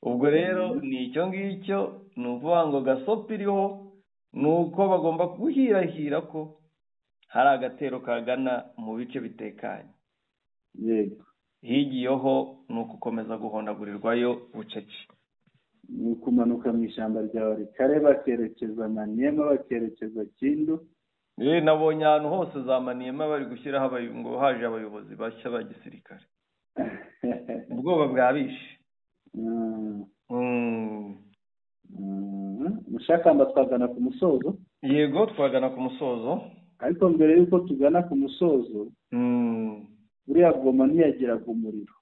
Ubwo rero ni icyo ngicyo, ni ukuvuga ngo gasopi iriho ni uko bagomba guhirahira ko hari agatero kagana mu bice bitekanye. Yego. Higiyeho ni ugukomeza guhondagurirwayo bucece. Ni ukumanuka mu ishyamba rya Walikale bakerekeza Maniema, bakerekeza Kindu. Nabonye ahantu hose za Maniema bari gushyiraho ngo haje abayobozi bashya ba gisirikare. Ubwoba bwabishe. Mushakamba twagana ku musozo. Yego twagana ku musozo. Ariko mbere yuko tugana ku musozo, buriya Goma ntiyagiraga umuriro.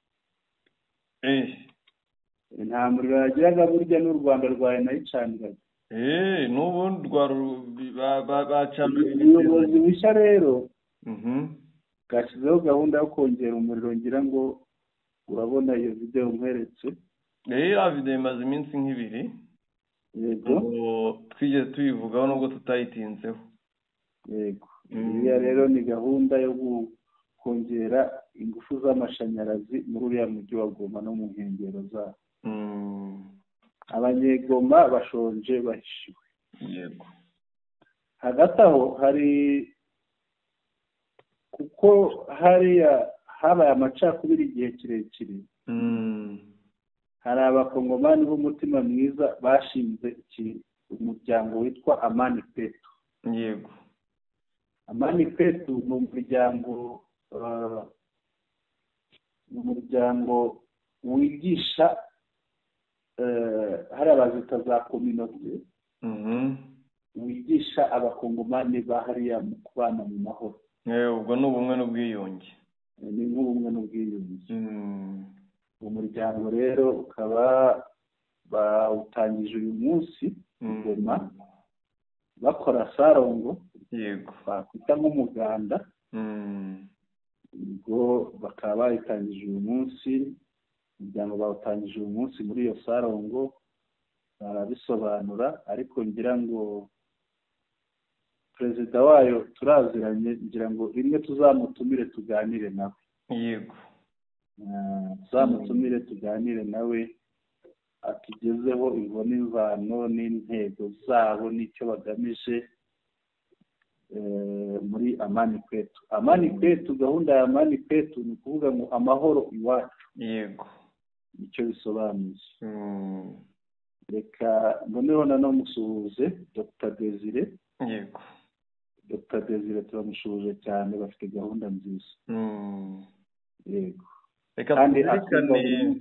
Nta muriro yagiraga burya n'u Rwanda rwawe nayicaniraga. N'ubu bacana. Ubuyobozi bushya rero bwashyizeho gahunda yo kongera umuriro, ngira ngo urabona iyo video nkweretse. Iriya video imaze iminsi nk'ibiri. Yego. Twigeze tuyivugaho nubwo tutayitinzeho. Yego. Iriya rero ni gahunda yo kongera ingufu z'amashanyarazi muri uriya mujyi wa Goma no mu nkengero zawo. Abanyegoma bashonje bahishiwe. Yego. Hagati aho hari kuko hariya habaye amacakubiri igihe kirekire. Hari abakongomani b'umutima mwiza bashinze umuryango witwa Amani Petu. Yego. Amani Petu ni umuryango wigisha hari abazita za kominote, wigisha abakongomani ba hariya mu kubana mu mahoro. Ubwo ni ubumwe n'ubwiyunge. Ni nk'ubumwe n'ubwiyunge. Umuryango rero ukaba bawutangije uyu munsi Goma, bakora sarongo. Yego. Bakwita nk'umuganda. Ubwo bakaba bayitangije uyu munsi, umuryango bawutangije uyu munsi muri iyo sarongo, barabisobanura. Ariko ngira ngo perezida wayo turaziranye, ngira ngo rimwe tuzamutumire tuganire nawe. Yego. Tuzamutumire tuganire nawe atugezeho imvo n'imvano n'intego zabo n'icyo bagamije muri Amani Kwetu. Amani Kwetu, gahunda ya Amani Kwetu ni ukuvuga ngo amahoro iwacu. Yego. Nicyo bisobanuye. Reka mboneho nanamusuhuze Dr Desire. Yego. Dr Desire turamusuhuje cyane, bafite gahunda nziza. Yego. Reka tuzirikane,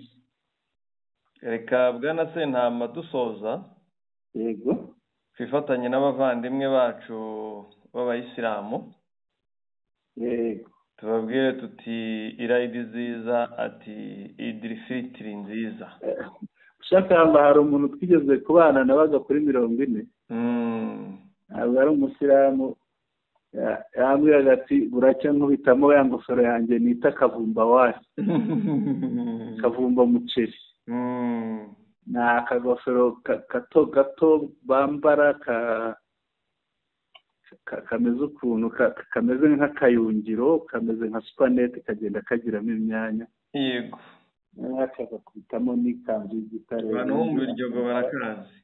reka Bwana Sentama dusoza. Yego. Twifatanye n'abavandimwe bacu b'abayisilamu. Yego. Tubabwire tuti irayidi nziza, ati idirifitiri nziza. Ushakamba hari umuntu twigeze kubana nabaga kuri 40. Ntabwo ari umusilamu, yambwiraga ati buracya nkubitamo ya ngofero yanjye nita kavumba wasi. Kavumba muceri. Ni akagofero gato gato bambara kameze ukuntu kameze nk'akayungiro, kameze nka supanete, kagenda kagiramo imyanya. Yego. Akagakubitamo n'ikanzu y'igitare. Abantu bo mu Biryogo barakazi.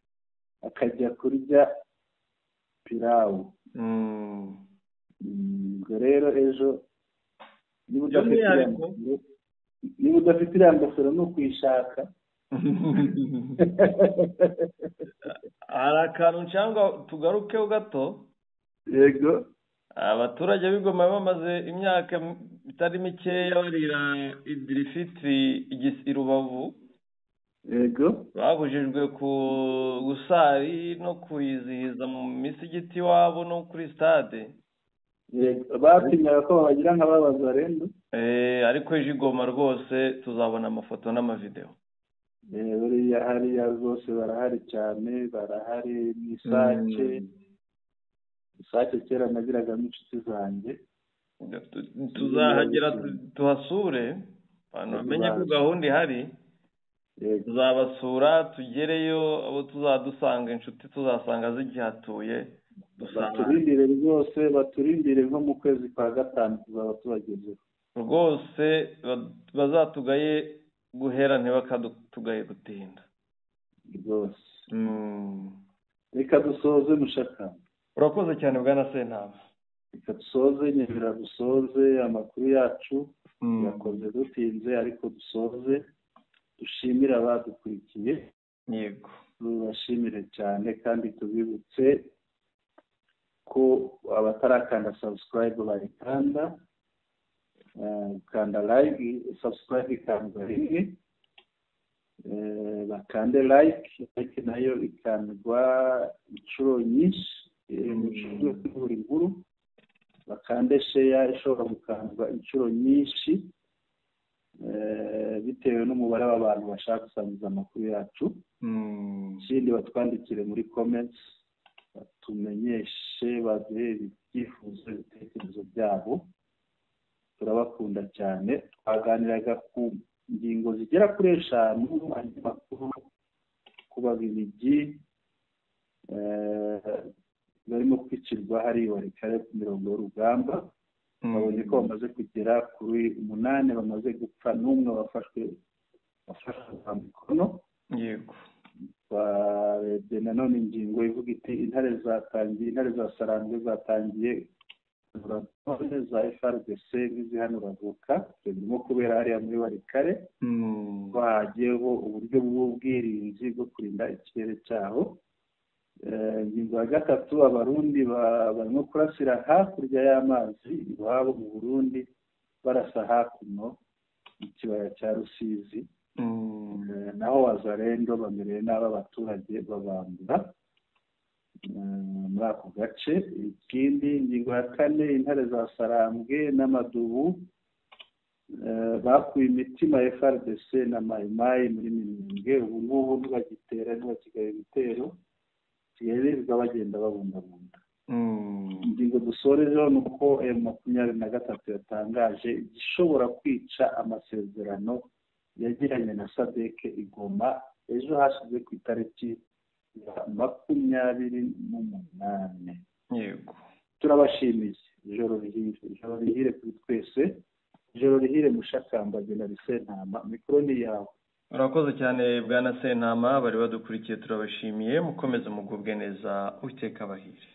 Akajya kurya pilawu. Ubwo rero ejo niba udafite iriya ngofero ni ukuyishaka. Hari akantu cyangwa tugarukeho gato. Yego. Abaturage b'Igoma bamaze imyaka itari mikeya barira idirifitiri i Rubavu. Yego. Babujijwe ku gusari no kuyizihiza mu misigiti wabo no kuri stade. Yego, batinyaga ko babagira nk'ababazarendo. Ariko ejo i Goma rwose tuzabona amafoto n'amavideo. Buriya hariya rwose barahari cyane, barahari mu Isake. Isake kera nagiragamo inshuti zanjye. Tuzahagera tuhasure, abantu bamenye ko gahunda ihari. Tuzabasura tugereyo, abo tuzadusanga inshuti tuzasanga zigihatuye. Baturindire rwose, baturindire nko mu kwezi kwa 5 tuzaba tubagezeho rwose. Bazatugaye guhera ntibakadutugaye gutinda rwose. Reka dusoze mushaka. Urakoze cyane bwana Sentama. Reka dusoze, nyemera dusoze amakuru yacu yakoze dutinze, ariko dusoze dushimire abadukurikiye. Yego, tubashimire cyane kandi tubibutse ko abatarakanda subscribe bayikanda, kanda like, subscribe ikandwa rimwe, bakande like nayo ikandwa inshuro nyinshi buri nkuru, bakande share ishobora gukandwa inshuro nyinshi bitewe n'umubare w'abantu bashaka gusangiza amakuru yacu. Ikindi batwandikire muri comments, batumenyeshe, baduhe ibyifuzo, ibitekerezo byabo. Turabakunda cyane. Twaganiraga ku ngingo zigera kuri 5, andi makuru ku Babirigi barimo kwicirwa hariya Walikale ku mirongo y'urugamba. Babonye ko bamaze kugera kuri 8 bamaze gupfa, n'umwe wafashwe mikono. Yego, twarebye nanone ingingo ivuga iti intare zatangiye, intare za Sarambwe zatangiye za FARDC nk'izihanuravuka, birimo kubera hariya muri Walikale, ko hagiyeho uburyo bw'ubwirinzi bwo kurinda ikirere cyaho. Ingingo ya 3, Abarundi barimo kurasira hakurya y'amazi iwabo mu Burundi, barasa hakuno mu kibaya cya Rusizi. Naho Wazalendo bamereye nabi abaturage babambura muri ako gace. Ikindi ingingo ya 4, intare za Sarambwe n'Amadubu bakuye imitima ya FARDC na Mayimayi muri Minembwe, ubu ngubu ntibagitera, ntibakigaye ibitero, birirwa bagenda babundabunda. Ingingo dusorejeho ni uko M23 yatangaje igishobora kwica amasezerano yagiranye na SADC i Goma ejo hashize ku itariki ya 28. Yego, turabashimiye. Ijoro rihire, ijoro rihire kuri twese, ijoro rihire Mushakamba na Sentama. Mikoro ni yawe. Urakoze cyane bwana Sentama, bari badukurikiye turabashimiye, mukomeze mugubwe neza, Uwiteka abahire.